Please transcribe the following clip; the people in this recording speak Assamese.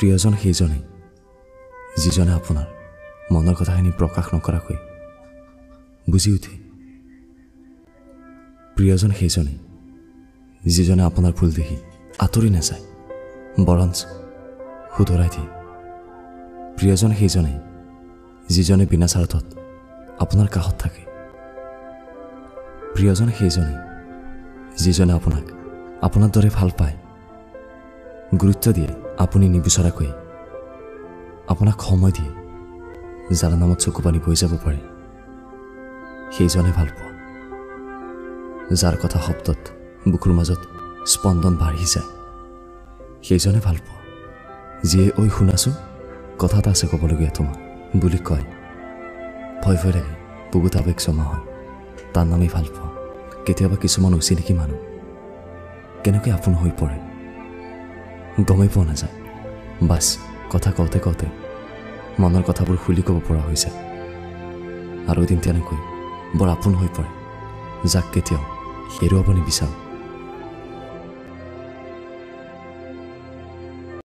প্ৰিয়জন সেইজনেই যিজনে আপোনাৰ মনৰ কথাখিনি প্ৰকাশ নকৰাকৈ বুজি উঠে। প্ৰিয়জন সেইজনেই যিজনে আপোনাৰ ভুল দেখি আঁতৰি নাযায়, বৰঞ্চ শুধৰাই দিয়ে। প্ৰিয়জন সেইজনেই যিজনে বিনা স্বাৰ্থত আপোনাৰ কাষত থাকে। প্ৰিয়জন সেইজনেই যিজনে আপোনাক আপোনাৰ দৰে ভাল পায়, গুৰুত্ব দিয়ে, আপুনি নিবিচৰাকৈ আপোনাক সময় দিয়ে, যাৰ নামত চকু পানী বৈ যাব পাৰে সেইজনে ভাল পোৱা, যাৰ কথা শব্দত বুকুৰ মাজত স্পন্দন বাঢ়ি যায় সেইজনে ভাল পোৱা, যিয়ে ঐ শুনাচোন কথা এটা আছে ক'বলগীয়া তোমাক বুলি কয়, ভয় ভয় লাগে, বুকুত আৱেগ জমা হয়, তাৰ নামেই ভাল পোৱা। কেতিয়াবা কিছুমান অচিনাকি মানুহ কেনেকৈ আপোন হৈ পৰে গমেই পোৱা নাযায়। বাছ কথা কওঁতে কওঁতে মনৰ কথাবোৰ খুলি ক'ব পৰা হৈ যায় আৰু এদিন তেনেকৈ বৰ আপোন হৈ পৰে, যাক কেতিয়াও হেৰুৱাব নিবিচাৰোঁ।